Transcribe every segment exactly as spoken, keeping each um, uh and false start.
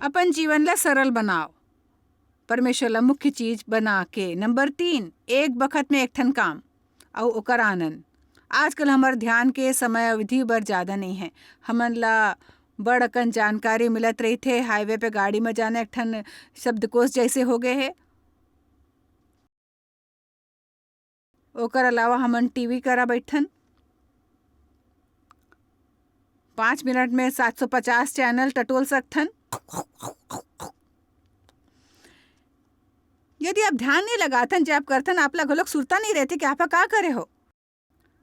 अपन जीवन ला सरल बनाओ, परमेश्वर ला मुख्य चीज बना के। नंबर तीन, एक बखत में एक ठन काम अउ ओकर आनंद। आजकल हमर ध्यान के समय अवधि बर ज्यादा नहीं है। हमन ला बड़ अकन जानकारी मिलत रहिथे, हाईवे पे गाड़ी में जाना एक ठन शब्दकोश जैसे हो गए हे। ओकर अलावा हमन टीवी करा बैठन, पाँच मिनट में सात सौ पचास चैनल टटोल सकथन। यदि आप ध्यान नहीं लगाथन, जे आप करथन, आप ला घलोक सुरता नहीं रहती कि आप का करे हो।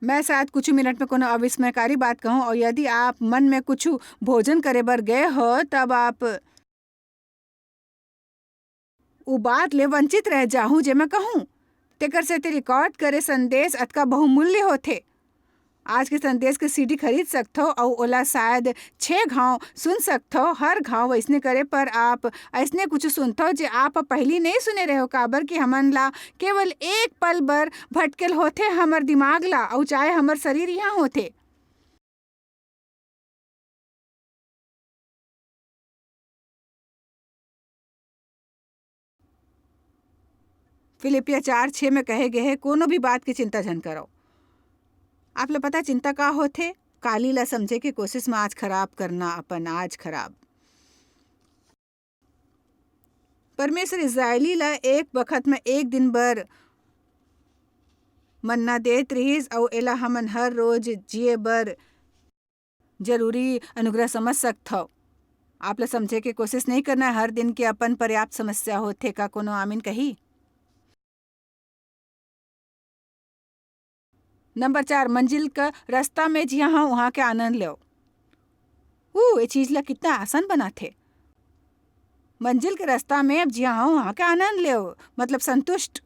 मैं शायद कुछ मिनट में कोनो अविस्मयकारी बात कहूँ, और यदि आप मन में कुछ भोजन करे बर गए हो, तब आप उ बात ले वंचित रह जाहूं, जे मैं कहूं। तेकर सेती रिकॉर्ड करे संदेश अतका बहुमूल्य होथे। आज के संदेश के सीडी खरीद सकथो अउ ओला शायद छह घाव सुन सकथो। हर घाव वैसने करे पर आप ऐसने कुछ सुनथो, जे आप पहिली नहीं सुने रहो, काबर कि हमन ला केवल एक पल बर भटकेल होथे हमर दिमाग ला, अउ चाहे हमर शरीर यहाँ होथे। फिलिपिया चार छः में कहे गए हे, "कोनो भी बात की चिंता झन करो।" आप ला पता चिंता का होथे? काली ला समझे के कोशिश में आज खराब करना अपन, आज खराब। परमेश्वर इस्राएली ला एक बखत में एक दिन बर मन्ना देत रिहिस, अउ एला हमन हर रोज जिए बर जरूरी अनुग्रह समझ सकथव। आप ला समझे के कोशिश नहीं करना, हर दिन के अपन पर्याप्त समस्या होथे। का कोनो आमीन कही? नंबर चार, मंजिल का रास्ता में जिहाँ हव, उहाँ के आनंद लेव। ऊ, ये चीज ला कितना आसान बनाथे। मंजिल के रास्ता में अब जिहाँ हव, उहाँ के आनंद लेव, मतलब संतुष्ट।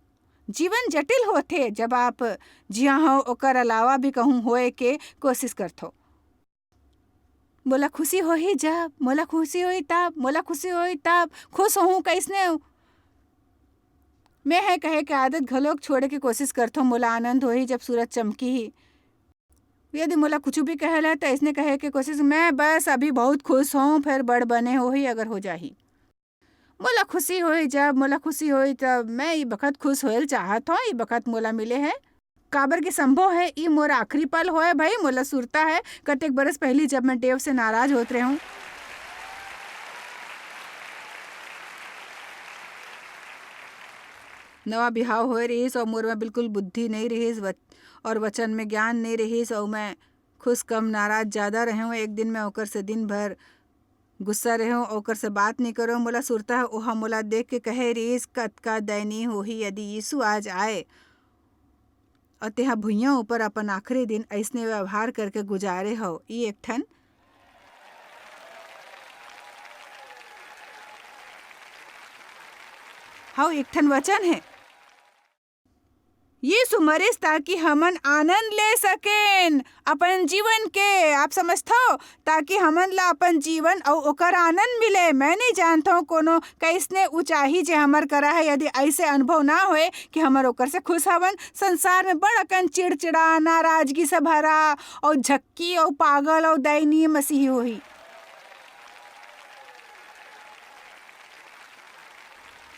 जीवन जटिल होथे, जब आप जिहाँ हव, ओकर अलावा भी कहूँ होए के कोशिश करथो। मोला खुशी होही जब, मोला खुशी होही तब, मोला खुशी होही तब, खुश होहूँ कइसने? मैं है कहे के आदत घलोक छोड़े के कोशिश करथों। मोला आनंद होही जब सूरज चमकी ही। यदि मोला कुछ भी कहेला, त अइसने कहे के कोशिश, "मैं बस अभी बहुत खुश हूँ, फिर बड़ बने होही अगर हो जाही।" मोला खुशी होही जब, मोला खुशी होही तब। मैं ई बखत खुश होयल चाहत हूँ, ई बखत मोला मिले है। काबर के संभव है, ई मोर आखिरी पल होए भाई, मोला सुरता है, कतेक बरस पहिली जब मैं डेव से नाराज होत रेहूं। नवा बिहाव होए रहिस अउ मोर में बिल्कुल बुद्धि नइ रहिस, वच-, और वचन में ज्ञान नइ रहिस, अउ मैं खुश कम, नाराज ज्यादा रहेंव। एक दिन मैं ओकर से दिन भर गुस्सा रहेंव, ओकर से बात नइ करेंव। मोला सुरता है, ओहा मोला देख के कहे रहिस, "कतका दयनीय होही, यदि यीशु आज आए अउ तेहा भुइयां ऊपर अपन आखिरी दिन अइसने व्यवहार करके गुजारे हव।" ई एक ठन, हव, एक ठन वचन है। यीशु मरिस ताकि हमन आनंद ले सकेन अपन जीवन के। आप समझथव? ताकि हमन ला अपन जीवन अउ ओकर आनंद मिले। मैं नहीं जानथव कोनो कइसने ऊंचाई जे हमर करा है। यदि ऐसे अनुभव ना होए कि हमर ओकर से खुश हवन, संसार में बड़ अकन चिड़चिड़ा, नाराजगी से भरा अउ झक्की अउ पागल अउ दयनीय मसीही होही।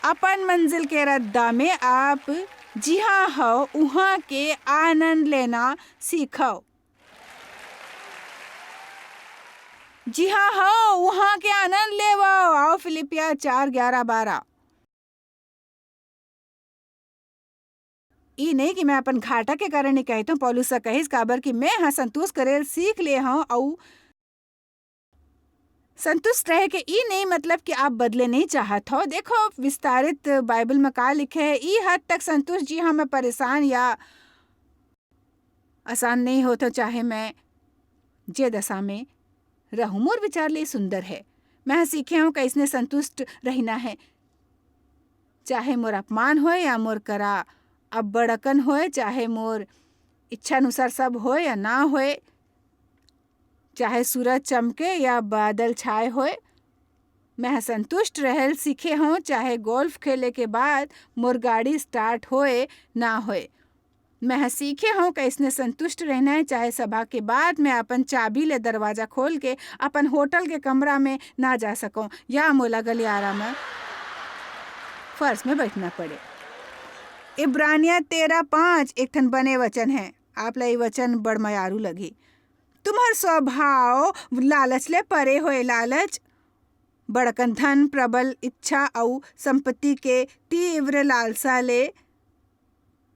अपन मंजिल के रद्दा में आप जिहाँ हव, उहाँ के आनंद लेना सीखव। जिहाँ हव, उहाँ के आनंद लेवव। आओ, फिलिपिया चार ग्यारह बारह। ई नहीं कि मैं अपन घाटा के कारण ही कहत हूँ, पौलुस ह कहिस, "काबर कि मैं ह संतोष करे सीख ले हूँ," अउ संतुष्ट रहे के ई नहीं मतलब कि आप बदले नहीं चाहत हो। देखो, विस्तारित बाइबल में का लिखे है, ई हद तक संतुष्ट जी हाँ मैं परेशान या आसान नहीं होत हो, चाहे मैं जे दशा में रहूं। मोर विचार ले सुंदर है। मैं सीखे हूँ कइसने संतुष्ट रहना है, चाहे मोर अपमान होए या मोर करा अब्बड़ अकन होए, चाहे मोर इच्छा अनुसार सब होए या ना होए, चाहे सूरज चमके या बादल छाए होए, मैं ह संतुष्ट रहल सीखे हूँ, चाहे गोल्फ खेले के बाद मोर गाड़ी स्टार्ट होए ना होए। मैं ह सीखे हंव कइसने संतुष्ट रहना हे, चाहे सभा के बाद मैं अपन चाबी ले दरवाजा खोल के अपन होटल के कमरा में ना जा सकंव या मोला गलियारा में फर्श में बैठना पड़े। इब्रानिया तेरह पाँच एक ठन बने वचन हे। आप ला ये वचन बड़ मयारू लगही। तुम्हर स्वभाव लालच ले परे होए, लालच, बड़कन धन, प्रबल इच्छा अउ संपत्ति के तीव्र लालसा ले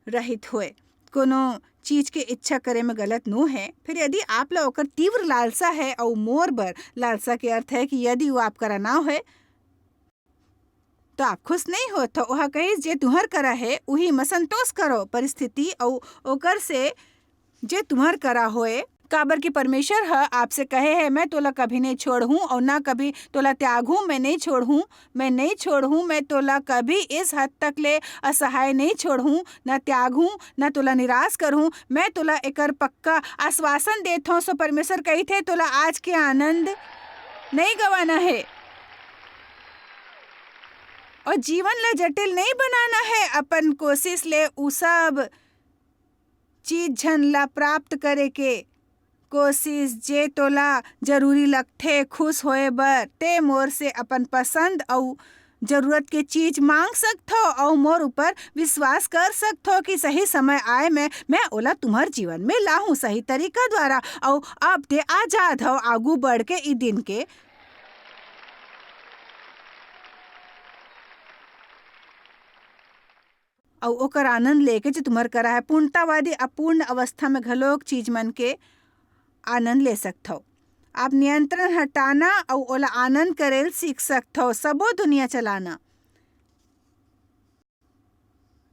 रहित होए। कोनो चीज के इच्छा करे में गलत नो हे, फिर यदि आप ला ओकर तीव्र लालसा हे, अउ मोर बर लालसा के अर्थ हे कि यदि वो आप करा ना होए, तो आप खुश नहीं होत हो। ओहा कहिस, "जे तुहर करा हे, उही म संतोष करो।" परिस्थिति अउ ओकर से जे तुहर करा होए, काबर कि परमेश्वर ह आपसे कहे हे, "मैं तोला कभी नहीं छोड़हूँ अउ ना कभी तोला त्यागहूँ, मैं नहीं छोड़हूँ, मैं नहीं छोड़हूँ, मैं तोला कभी इस हद तक ले असहाय नहीं छोड़हूँ, ना त्यागहूँ, ना तोला निराश करहूँ, मैं तोला एकर पक्का आश्वासन देत हौं।" सो परमेश्वर कहिथे, "तोला आज के आनंद नहीं गंवाना हे।" अउ जीवन ला जटिल नहीं बनाना हे अपन कोशिश ले। उ सब चीज झन ला प्राप्त करे के कोशिश, जे तोला जरूरी लगथे खुश होए बर, ते मोर से अपन पसंद अउ जरूरत के चीज मांग सकथो अउ मोर ऊपर विश्वास कर सकथो कि सही समय आए में मैं ओला तुम्हर जीवन में लाहूं सही तरीका द्वारा। अउ अब ते आजाद हो आगू बढ़ के ई दिन के अउ ओकर आनंद लेके जो तुम्हर करा हे। पूर्णतावादी अपूर्ण अवस्था में घलोक चीज मन के आनंद ले सकथव। आप नियंत्रण हटाना अउ ओला आनंद करेल सीख सकथव। सबो दुनिया चलाना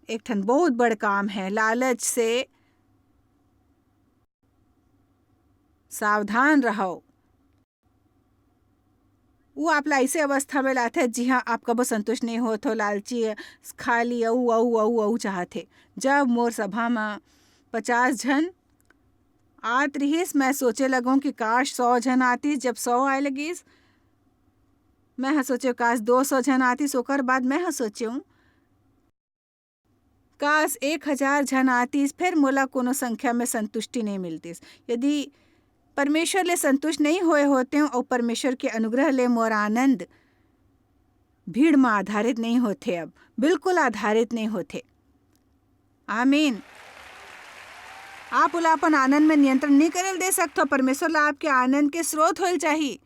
एक ठन बहुत बड़ काम हे। लालच से सावधान रहव। वो आप ला ऐसे अवस्था में लाथे, जिहां आप कबो संतुष्ट नहीं होत हो, लालची, खाली अऊ, अऊ, अऊ, अऊ चाहत हे। जब मोर सभा म पचास झन आत रिहिस, मैं सोचे लगों कि काश, सौ झन आतिस। जब सौ आए लगिस, मैं ह सोचे, काश, दो सौ झन आतिस। ओकर बाद मैं ह सोचे, काश, एक हजार झन आतिस, फेर मोला कोनो संख्या में संतुष्टि नहीं मिलतिस। यदि परमेश्वर ले संतुष्ट नहीं होए होतेंव अउ परमेश्वर के अनुग्रह ले मोर आनंद भीड़ म आधारित नहीं होथे, अब बिल्कुल आधारित नहीं होथे। आमीन। आप ओला अपन आनंद में नियंत्रण नहीं करल दे सकथो। परमेश्वर ला आपके आनंद के स्रोत होल चाही।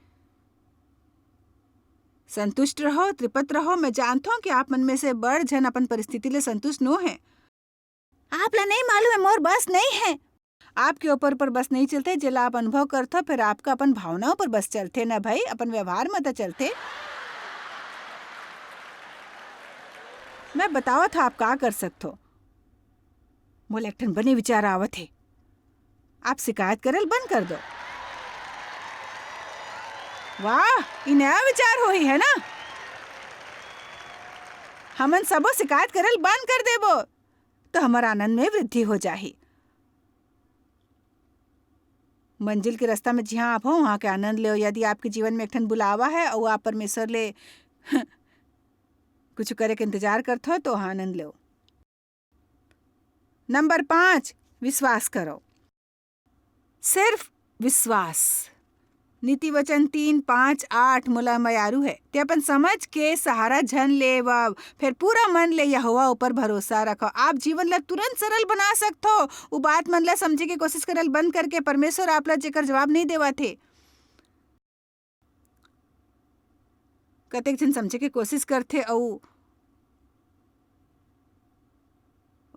संतुष्ट रहो, तृप्त रहो। मैं जानथों कि आप मन में से बड़ झन अपन परिस्थिति ले संतुष्ट नो हे। आप ला नहीं मालूम है, मोर बस नहीं है। आपके ऊपर पर बस नहीं चलते, जेला आप अनुभव करथो, फिर आपका अपन भावनाओं पर बस चलते ना भाई, अपन व्यवहार में तो चलते। मैं बतावत हूँ, आप का कर सकथो। मोला एक ठन बने विचार आवत हे, आप शिकायत करल बंद कर दो। वाह, ई नया विचार होही, है ना? हमन सबो शिकायत करल बंद कर देबो, तो हमर आनंद में वृद्धि हो जाही। मंजिल के रास्ता में जिहाँ आप हो, वहाँ के आनंद लेव। यदि आपके जीवन में एक ठन बुलावा है अउ आप परमेश्वर ले कुछ करे के इंतजार करत हो, तो वहाँ आनंद लेव। नंबर पाँच, विश्वास करो। सिर्फ विश्वास। नीति वचन तीन, पाँच, आठ मोला मयारू है। ते अपन समझ के सहारा झन लेवव, फेर पूरा मन ले यहोवा ऊपर भरोसा रखव। आप जीवन ला तुरंत सरल बना सकथो। उ बात मन ला समझे के कोशिश करल बंद करके परमेश्वर आप ला जेकर जवाब नहीं देवत हे। कतेक झन समझे के कोशिश करथे अउ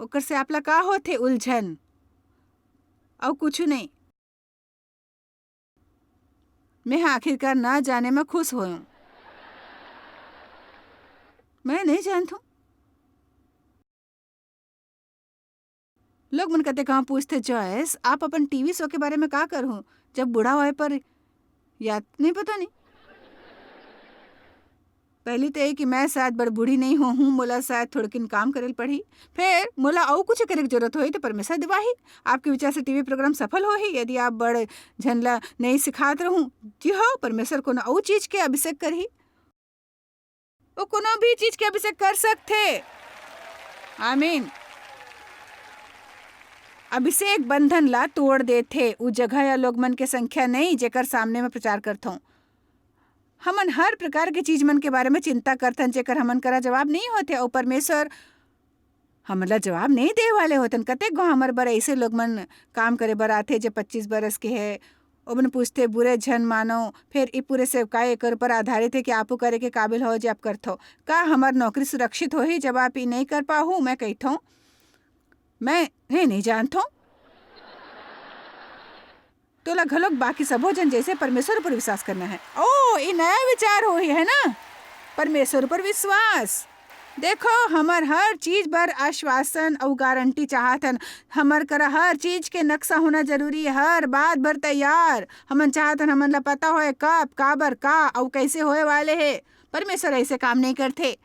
ओकर से आप ला का होथे? उलझन अउ कुछु नहीं। मैं ह आखिरकार ना जाने म खुश होयेंव। मैं नहीं जानथूं। लोग मन कते कहाँ पूछथे, "जॉयस, आप अपन टीवी शो के बारे में का करहू, जब बूढ़ा होए पर?" याद नहीं, पता नहीं। पहली तो ये कि मैं शायद बड़ बूढ़ी नहीं हो हूँ, मोला शायद थोड़किन काम करे ल पड़ही। फिर मोला अउ कुछ करे के जरूरत होही तो परमेश्वर देवाही। आपके विचार से टीवी प्रोग्राम सफल होही यदि आप बड़ झन ला नहीं सिखात रहूँ। जी हो, परमेश्वर कोनो अउ चीज के अभिषेक करही। वो कोनो भी चीज के अभिषेक कर सकथे। आमीन। अभिषेक बंधन ला तोड़ देथे। उ जगह या लोग मन के संख्या नहीं, जेकर सामने में प्रचार करथों। हमन हर प्रकार के चीज मन के बारे में चिंता करथन, जेकर हमन करा जवाब नहीं होथे, अउ परमेश्वर हमन ला जवाब नहीं दे वाले होथन। कतेक गो हमर बर ऐसे लोग मन काम करे बर आथे, जे पच्चीस बरस के है। ओमन पूछथे, "बुरे झन मानो, फिर ई पूरे सेवकाई एकर ऊपर आधारित है कि आपू करे के काबिल हो, जे आप करथो। का हमर नौकरी सुरक्षित होही, जब आप ई नहीं कर पाहू?" मैं कहिथों, "मैं हे नहीं जानथों।" तोला घलोक बाकी सबो झन जैसे परमेश्वर ऊपर विश्वास करना है। ओ, ये नया विचार होही, है ना? परमेश्वर ऊपर विश्वास। देखो, हमर हर चीज बर आश्वासन अउ गारंटी चाहत हन। हमर करा हर चीज के नक्शा होना जरूरी है, हर बात बर तैयार। हमन चाहत हन, हमन ला पता होए कब, काबर, का अउ कैसे होए वाले है। परमेश्वर ऐसे काम नहीं करथे।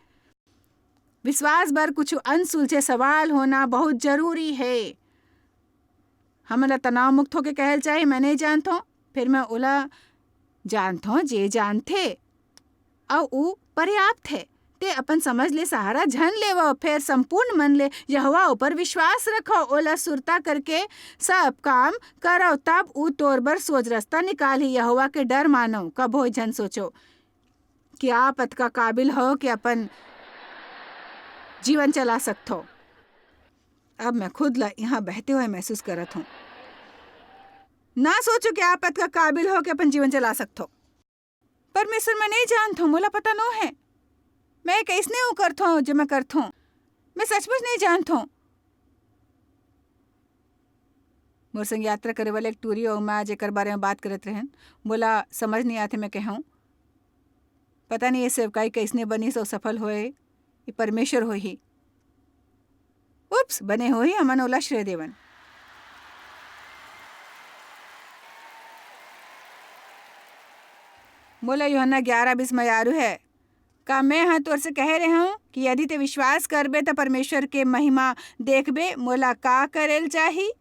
विश्वास बर कुछ अनसुलझे सवाल होना बहुत जरूरी है। हमन ला तनाव मुक्त होके कहल चाही, "मैं नहीं जानथों।" फिर मैं ओला जानथों, जे जानथे, अउ ऊ पर्याप्त है। ते अपन समझ ले सहारा झन लेवो, फेर संपूर्ण मन ले यहोवा ऊपर विश्वास रखो, ओला सुरता करके सब काम करो, तब ऊ तोर बर सोज रस्ता निकालही। यहोवा के डर मानो, कभो झन सोचो कि आप अतका काबिल हो कि अपन जीवन चला सकथो। अब मैं खुद ला यहाँ बहते हुए महसूस करत हूँ। ना सोचो कि आप अतका काबिल हो कि अपन जीवन चला सकथो। परमेश्वर, मैं नहीं जानथो, मोला पता नो है। मैं कैसने ऊ करथो, जे मैं करथो। मैं सचमुच नहीं जानथो। मोर संग यात्रा करे वाले एक टूरी अउ मैं जेकर बारे में बात करत रहेन, मोला समझ नहीं आथे, मैं कहूँ, "पता नहीं ये सेवकाई कैसने बनिस अउ सफल होए, ये परमेश्वर होही।" उप्स, बने होही, हमन ओला श्रेय देवन। मोला यूहन्ना ग्यारह बीस म यारू है, "का मैं ह तोर से कहे रेहेंव कि यदि ते विश्वास करबे, त परमेश्वर के महिमा देखबे?" मोला का करेल चाही?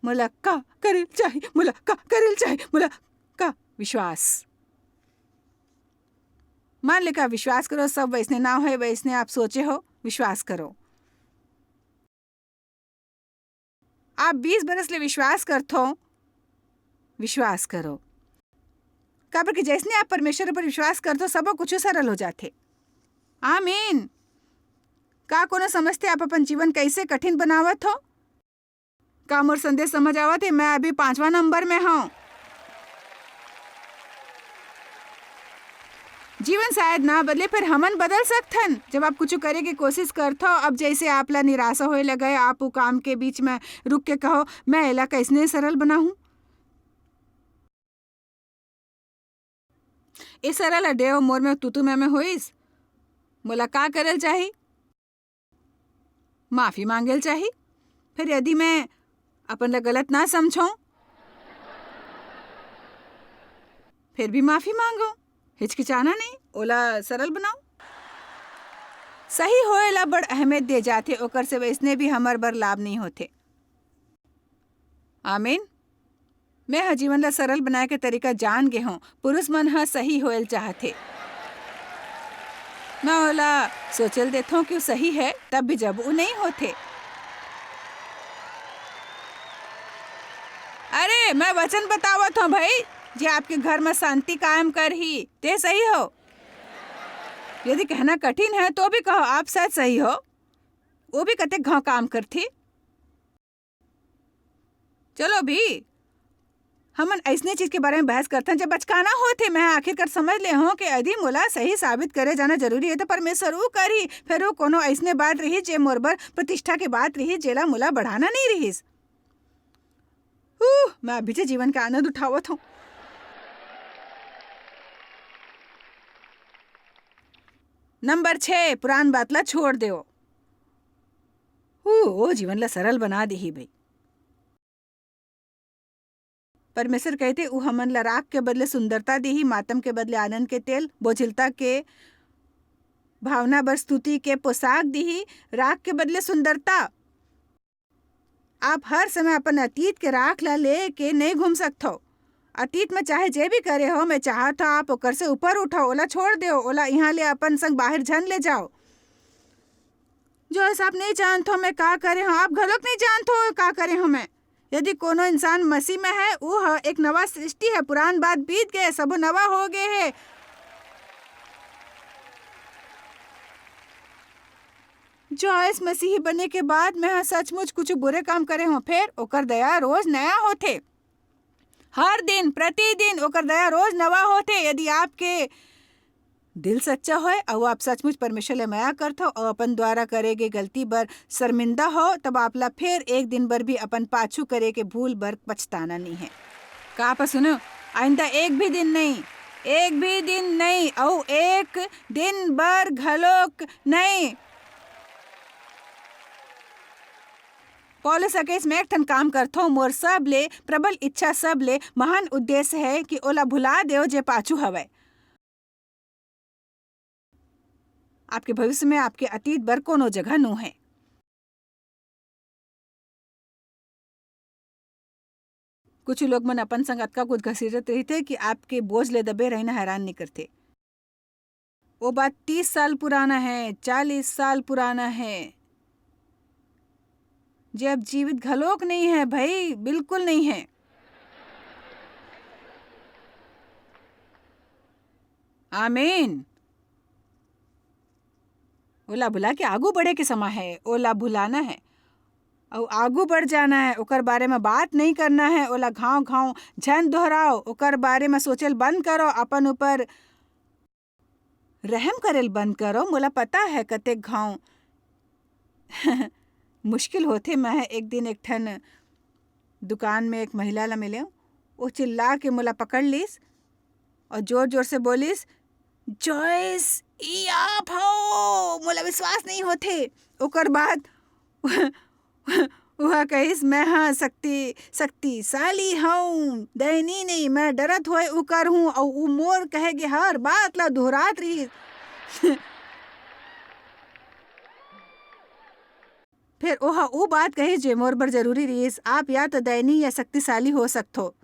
मोला का करेल चाही? मोला का करेल चाही? मोला का विश्वास? मान ले का विश्वास करो, सब वैसने ना होए, वैसने आप सोचे हो, विश्वास करो। आप बीस बरस ले विश्वास करथो, विश्वास करो। काबर कि जैसने आप परमेश्वर ऊपर विश्वास करथो, सबो कुछ सरल हो जाथे। आमीन। का कोनो समझथे आप अपन जीवन कैसे कठिन बनावत हो? का मोर संदेश समझ आवत हे? मैं अभी पांचवा नंबर में हूँ। जीवन शायद ना बदले, फिर हमन बदल सकथन। जब आप कुछ करे के कोशिश करथो, अब जैसे आप ला निराशा होए लगे, आप वो काम के बीच में रुक के कहो, "मैं एला कैसने सरल बनाहूँ?" ए सरल अड्डे अउ मोर में तू तू मैं मैं होइस। मोला का करल चाही? माफी मांगेल चाही। फिर यदि मैं अपन ला गलत ना समझो, फिर भी माफी मांगो। हिचकिचाना नहीं, ओला सरल बनाओ। सही होए ला बड़ अहमियत दे जाथे, ओकर से वैसने भी हमर बर लाभ नहीं होथे। आमीन। मैं ह जीवन ला सरल बनाए के तरीका जान गे हूँ। पुरुष मन ह सही होएल चाहथे। मैं ओला सोचेल देथों कि वो सही है, तब भी जब वो नहीं होथे। अरे, मैं वचन बतावत हूँ भाई, जे आपके घर में शांति कायम करही, ते सही हो। यदि कहना कठिन है, तो भी कहो, "आप शायद सही हो।" वो भी कतेक घाव काम करथे। चलो भी, हमन अइसने चीज के बारे में बहस करथन, जब बचकाना होथे। मैं आखिरकार समझ ले हूँ कि यदि मोला सही साबित करे जाना जरूरी है, तो परमेश्वर वो करही। फिर वो कोनो अइसने बात रही, जे मोर बर प्रतिष्ठा के बात रही, जेला मोला बढ़ाना नहीं रहिस। उह, मैं अभी जे जीवन का आनंद उठावत हूँ। नंबर छह, पुरान बात ला छोड़ देव। हू, ओ जीवन ला सरल बना देही भाई। परमेश्वर कहते, "ऊ हमन ला राख के बदले सुंदरता देही, मातम के बदले आनंद के तेल, बोझिलता के भावना बर स्तुति के पोशाक देही।" राख के बदले सुंदरता। आप हर समय अपन अतीत के राख ला लेके नहीं घूम सकथो। अतीत में चाहे जे भी करे हो, मैं चाहत हूँ आप ओकर से ऊपर उठो, ओला छोड़ दो, ओला यहाँ ले अपन संग बाहर झन ले जाओ। जोइस, आप नहीं जानथो मैं का करे हूँ, आप घलोक नहीं जानथो का करे हूँ मैं। यदि कोनो इंसान मसीह में है, वो ह एक नवा सृष्टि है, पुरान बात बीत गए, सबो नवा हो गए है। जोइस, मसीही बने के बाद मैं ह सचमुच कुछ बुरे काम करे हूँ, फिर ओकर दया रोज नया होथे। हर दिन, प्रतिदिन ओकर दया रोज नवा होथे। यदि आपके दिल सच्चा होय अउ आप सचमुच परमेश्वर ले मया करथव अउ अपन द्वारा करे गे गलती बर शर्मिंदा हो, तब आप ला फेर एक दिन बर भी अपन पाछू करे के भूल बर पछताना नहीं है। का आप सुनो, आइंदा एक भी दिन नहीं, एक भी दिन नहीं, अउ एक दिन बर घलोक नहीं। पौलुस ह कहिस, "मैं एक ठन काम करथौं, मोर सब ले प्रबल इच्छा, सब ले महान उद्देश्य है कि ओला भुला देव, जे पाछू हवय।" आपके भविष्य में आपके अतीत बर कोनो जगह नो है। कुछ लोग मन अपन संग अतका कुछ घसीटत रहिथे कि आपके बोझ ले दबे रहिना हैरान नहीं करथे। वो बात तीस साल पुराना है, चालीस साल पुराना है, जे अब जीवित घलोक नहीं है भाई, बिल्कुल नहीं है। आमीन। ओला भुला के आगू बढ़े के समय है, ओला भुलाना है, अउ आगू बढ़ जाना है। ओकर बारे में बात नहीं करना है, ओला घाव घाव झन दोहराओ, ओकर बारे में सोचल बंद करो, अपन ऊपर रहम करेल बंद करो। मोला पता है कतेक घाव मुश्किल होथे। मैं ह एक दिन एक ठन दुकान में एक महिला ला मिले, वो चिल्ला के मोला पकड़ लीस और जोर जोर से बोलिस, "जॉयस, ई आप हो?" मोला विश्वास नहीं होथे। ओकर बाद वह कहिस, "मैं ह शक्ति, शक्तिशाली हूँ, दैनी नहीं, मैं डरत होए उकर हूँ, अउ उ मोर कहे गे हर बात ला दोहरात रहिस।" फिर ओह उ बात कहिस, जे मोर बर जरूरी रहिस, "आप या तो दैनी या शक्तिशाली हो सकथो।"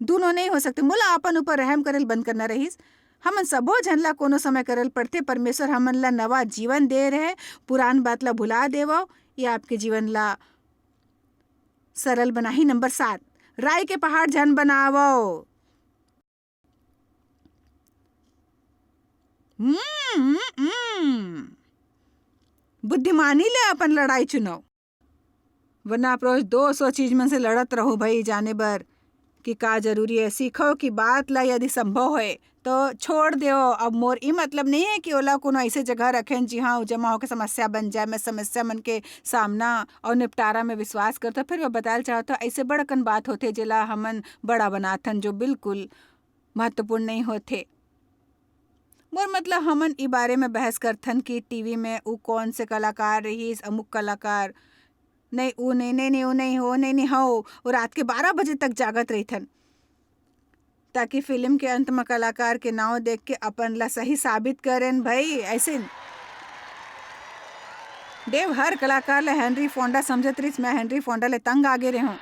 दूनों नहीं हो सकते। मोला अपन ऊपर रहम करेल बंद करना रहिस। हमन सबो झन ला कोनो समय करल पड़थे। परमेश्वर हमन ला नवा जीवन दे रहे, पुरान बात ला भुला देवो, ये आपके जीवन ला सरल बनाही। नंबर सात, राई के पहाड़ झन बनावो। हम्म, हम्म, हम्म। बुद्धिमानी ले अपन लड़ाई चुनो। वरना आप रोज दो सौ चीज मन से लड़त रहो भाई, जाने बर कि का जरूरी है। सीखो कि बात ला यदि संभव होए तो छोड़ देओ। अब मोर ई मतलब नहीं है कि ओला कोनो ऐसे जगह रखें जिहाँ जमा होके समस्या बन जाए, मैं समस्या मन के सामना और निपटारा में विश्वास करता। फिर मैं बताल चाहता, ऐसे बड़कन बात होते जेला हमन बड़ा बनाथन, जो बिल्कुल महत्वपूर्ण नहीं होते। मोर मतलब, हमन ई बारे में बहस करथन कि टीवी में उ कौन से कलाकार रहिस, अमुक कलाकार, नहीं, उ नहीं, नहीं, नहीं, उ नहीं हो, नहीं, नहीं हो, वो रात के बारह बजे तक जागत रहिथन, ताकि फिल्म के अंत में कलाकार के नाव देख के अपन ला सही साबित करेन। भाई, ऐसे देव हर कलाकार ला हेनरी फोंडा समझत रहिस। मैं हेनरी फोंडा ले तंग आगे रहूं।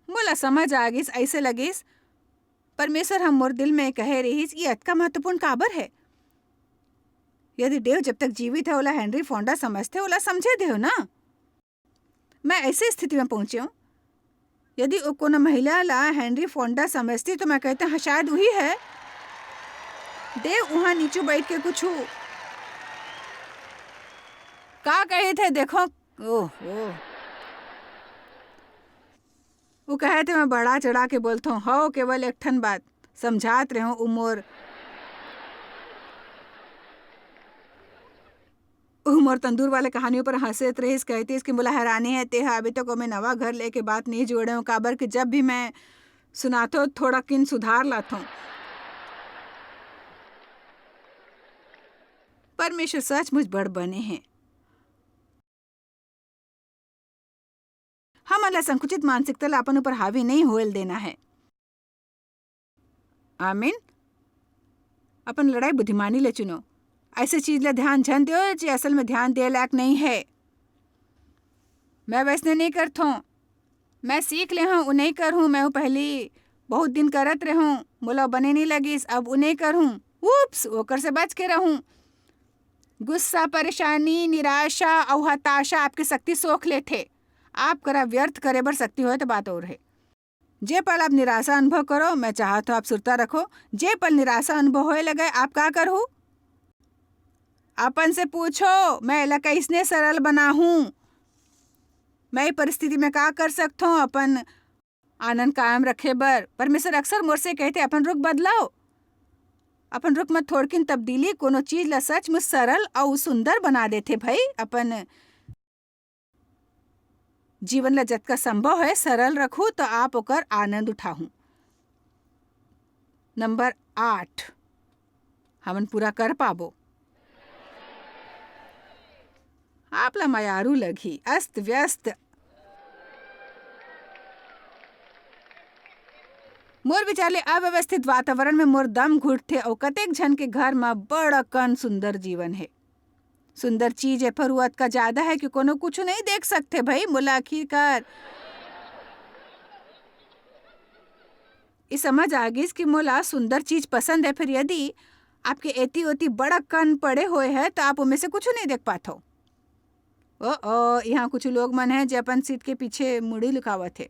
मोला समझ आ गिस, ऐसे लगिस, परमेश्वर हम मोर दिल में कहे रहिस, "ये अतका महत्वपूर्ण काबर है?" यदि देव जब तक जीवित है, ओला हेनरी फोंडा समझते, ओला समझे देव ना। मैं ऐसे स्थिति में पहुंचे हूँ, यदि वो कोनो महिला ला हेनरी फोंडा समझती, तो मैं कहते, "हाँ, शायद वही है।" देव वहाँ नीचू बैठ के कुछ का कहे थे, देखो, ओह, ओह। वो कहे थे, मैं बढ़ा चढ़ा के बोलता हूँ, हो केवल एक ठन बात समझात रहे हूँ, उमर, उमर तंदूर वाले कहानियों पर हंसत रहिस, कहती इसकी मुला हैरानी है, ते हा अभी तक मैं नवा घर लेके बात नहीं जोड़े हूँ, काबर कि जब भी मैं सुनाथो, थोड़ा किन सुधार लाथो। परमेश्वर सचमुच बड़ बने हैं। हमन ला संकुचित मानसिकता ला अपन ऊपर हावी नहीं होएल देना है। आमीन। अपन लड़ाई बुद्धिमानी ले चुनो। ऐसे चीज ला ध्यान झन दियो, जे असल में ध्यान दिए लायक नहीं है। मैं वैसने नहीं करथों। मैं सीख ले हूँ, उ नहीं करहूँ। मैं उ पहली बहुत दिन करत रहूँ, मोला बने नहीं लगिस, अब उ नहीं करहूँ। Oops, ओकर से बच के रहूं। गुस्सा, परेशानी, निराशा अउ हताशा आपके शक्ति सोख लेथे। आप करा व्यर्थ करे बर शक्ति होय त बात और हे। जे पल आप निराशा अनुभव करो, मैं चाहत हूं आप सुरता रखो, जे पल निराशा अनुभव होए लगे, आप का करहू? अपन से पूछो, मैं एला कइसने सरल बनाहूं? मैं ए परिस्थिति में का कर सकथों अपन आनंद कायम रखे बर? परमेश्वर अक्सर मोर से कहथे, अपन रुख बदलाओ, अपन रुख में थोड़किन तब्दीली कोनो चीज ला सचमुच सरल अउ सुंदर बना देथे भई। अपन जीवन ला जतका संभव है सरल रखू, तो आप ओकर आनंद उठाहू। नंबर आठ, हमन पूरा कर पाबो। आप ला मयारू लगही, अस्त व्यस्त। मोर विचार ले अव्यवस्थित वातावरण में मोर दम घुटथे अउ कतेक झन के घर म बड़ अकन सुंदर जीवन हे। सुंदर चीज हे, पर वो अतका ज्यादा हे कि कोनो कुछु नहीं देख सकथे भई। मोला आखिरकार ये समझ आ गिस कि मोला सुंदर चीज पसंद हे, फिर यदि आपके एती ओती बड़ अकन पड़े होए हे, त आप ओमे से कुछु नहीं देख पाथो। ओ, ओ, यहाँ कुछु लोग मन हे, जे अपन सीट के पीछे मुड़ी लुकावत हे।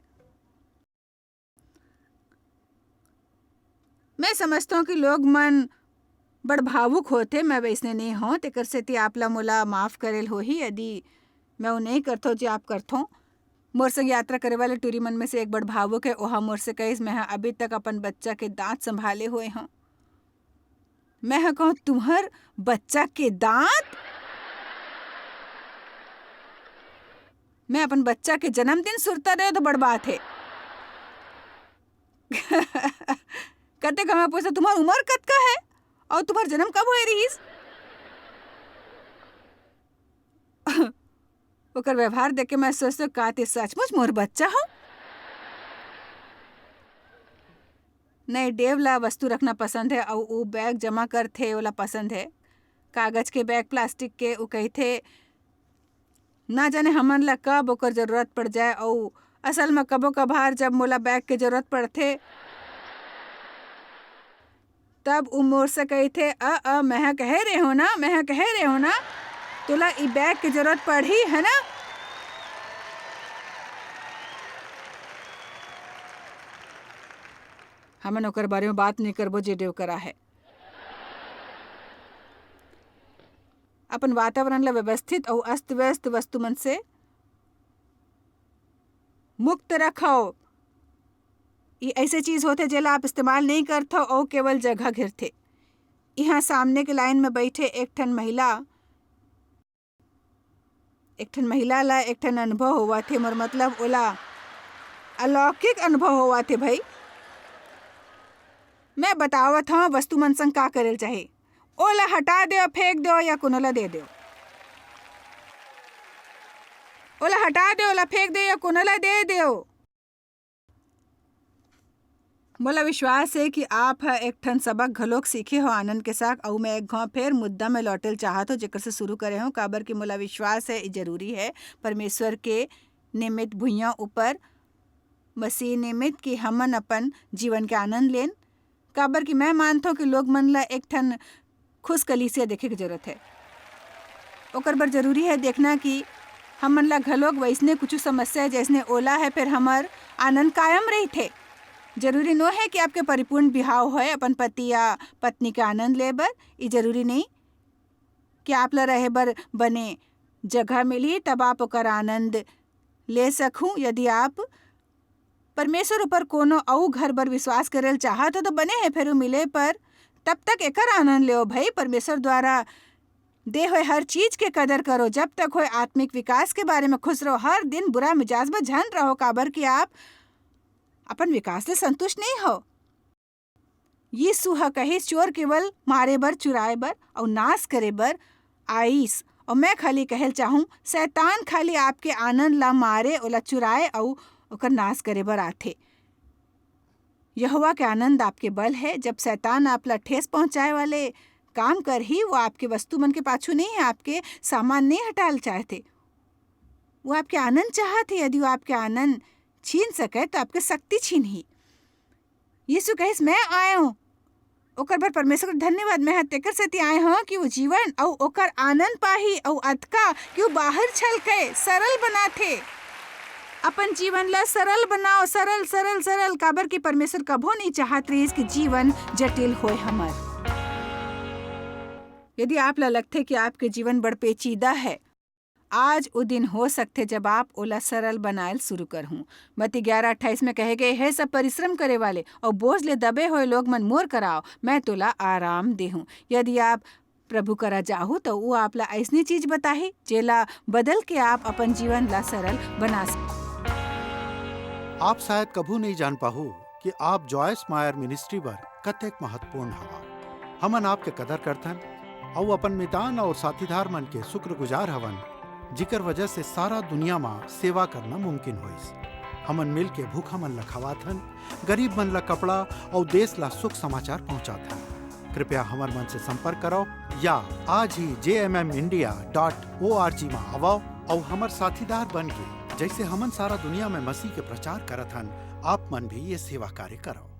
मैं समझथों कि लोग मन बड़ भावुक होथे, मैं वइसने नहीं हों, तेकर सेती आप ला मोला माफ करेल होही, यदि मैं वो नहीं करथों, जे आप करथों। मोर संग यात्रा करे वाले टूरी मन में से एक बड़ भावुक हे, ओहा मोर से कहिस, "मैं ह अभी तक अपन बच्चा के दांत संभाले होए हों।" मैं ह कहूं, "तुम्हर बच्चा के दांत?" मैं अपन बच्चा के जन्मदिन सुरता देव तो बड़ बात हे। कते का मैं पूछता, "तुम्हर उमर कतका हे? अउ तुम्हर जन्म कब होए रहिस?" ओकर व्यवहार देख के मैं सोचते, "का ते सचमुच मोर बच्चा हो?" नहीं, डेव ला वस्तु रखना पसंद हे अउ ऊ बैग जमा करथे, ओला पसंद हे। कागज के बैग, प्लास्टिक के, ऊ कहिथे, "ना जाने हमन ला कब ओकर जरूरत पड़ जाए अउ असल म कभो कभार जब मोला बैग के जरूरत पड़थे, तब ऊ मोर से कहिथे, 'अ, अ, मैं ह कहे रेहों ना, मैं ह कहे रेहों ना, तोला ई बैग के जरूरत पड़ही, है ना?'" हमन ओकर बारे में बात नहीं करबो, जे डेव करा हे। अपन वातावरण ला व्यवस्थित अउ अस्त-व्यस्त वस्तु मन से मुक्त रखव। ये ऐसे चीज होथे, जेला आप इस्तेमाल नहीं करथव अउ केवल जगह घेरथे। इहाँ सामने के लाइन में बैठे एक ठन महिला, एक ठन महिला ला एक ठन अनुभव होवत हे, मोर मतलब ओला अलौकिक अनुभव होवत हे भई। मैं बतावत हव वस्तु मन संग का करेल चाही। ओला हटा देव, फेंक देव या कोनो ला दे देव। ओला हटा देव, ओला फेंक देव या कोनो ला दे देव। मोला विश्वास हे कि आप ह एक ठन सबक घलोक सीखे हो आनंद के साथ। अउ मैं एक घाव फेर मुद्दा में लौटेल चाहत हो, जेकर से शुरू करे हो, काबर कि मोला विश्वास हे, ई जरूरी हे परमेश्वर के निमित्त भुइयां ऊपर मसीह निमित्त कि हमन अपन जीवन के आनंद लेन। काबर कि मैं मानथों कि लोग मन ला एक ठन खुश कलीसिया देखे के जरूरत हे। ओकर बर जरूरी हे देखना कि हमन ला घलोक वइसने कुछु समस्या हे, जइसने ओला हे, फेर हमर आनंद कायम रहिथे। जरूरी नो हे कि आपके परिपूर्ण बिहाव होय अपन पति या पत्नी के आनंद ले बर। ई जरूरी नहीं कि आप ला रहे बर बने जगह मिलही, तब आप ओकर आनंद ले सकहू। यदि आप परमेश्वर ऊपर कोनो अऊ घर बर विश्वास करेल चाहत हो, तो बने हे, फेरू मिले पर तब तक एकर आनंद लेव भई। परमेश्वर द्वारा दे होए हर चीज के कदर करो। जब तक होए आत्मिक विकास के बारे में खुश रहो। हर दिन बुरा मिजाज में झन रहो, काबर कि आप अपन विकास ले संतुष्ट नहीं हो। यीशु ह कहिस, "चोर केवल मारे बर, चुराए बर अऊ नाश करे बर आइस।" अऊ मैं खाली कहेल चाहूं, शैतान खाली आपके आनंद ला मारे, ओला चुराए अऊ ओकर नाश करे बर आथे। यहोवा के आनंद आपके बल है। जब शैतान आप ला ठेस पहुंचाए वाले काम करही, वो आपके वस्तु मन के पाछू नहीं है, आपके सामान नहीं हटाल चाहते। वो आपके आनंद चाहत है। यदि वो आपके आनंद छीन सके, तो आपके शक्ति छीनही। यीशु कहिस, "मैं आए हूं।" ओकर बर परमेश्वर के धन्यवाद। मैं ह तेकर सेती आए हंव कि वो जीवन अउ ओकर आनंद पाही, अउ अतका कि वो बाहर छलके सरल बनाथे। अपन जीवन ला सरल बनाओ, सरल, सरल, सरल, काबर कि परमेश्वर कभो नहीं चाहत रहिस कि जीवन जटिल होए हमर। यदि आप ला लगथे कि आपके जीवन बड़ पेचीदा है, आज वो दिन हो सकथे जब आप ओला सरल बनायल शुरू करहूं। मत्ती ग्यारह अट्ठाईस में कहे गए, "हे सब परिश्रम करे वाले अउ बोझ ले दबे हुए लोग मन, मोर करा आओ, मैं तोला आराम देहूं।" यदि आप प्रभु करा जाहू, तो वो आप ला अइसनी चीज बताही, जेला बदल के आप अपन जीवन ला सरल बना सकहू। आप शायद कभू नहीं जान पाहू कि आप जॉयस मायर मिनिस्ट्री बर कतेक महत्वपूर्ण हवा। हमन आपके कदर करथन अउ अपन मितान अउ साथीदार मन के शुक्रगुजार हवन, जिकर वजह से सारा दुनिया म सेवा करना मुमकिन होइस। हमन मिल के भूखा मन ल खवाथन, गरीब मन ल कपड़ा अउ देश ल सुख समाचार पहुंचाथन। कृपया हमर मन से संपर्क करव या आज ही J M M India dot O R G म आवव अउ हमर साथीदार बन के, जैसे हमन सारा दुनिया में मसीह के प्रचार करत हन, आप मन भी ये सेवा कार्य करव।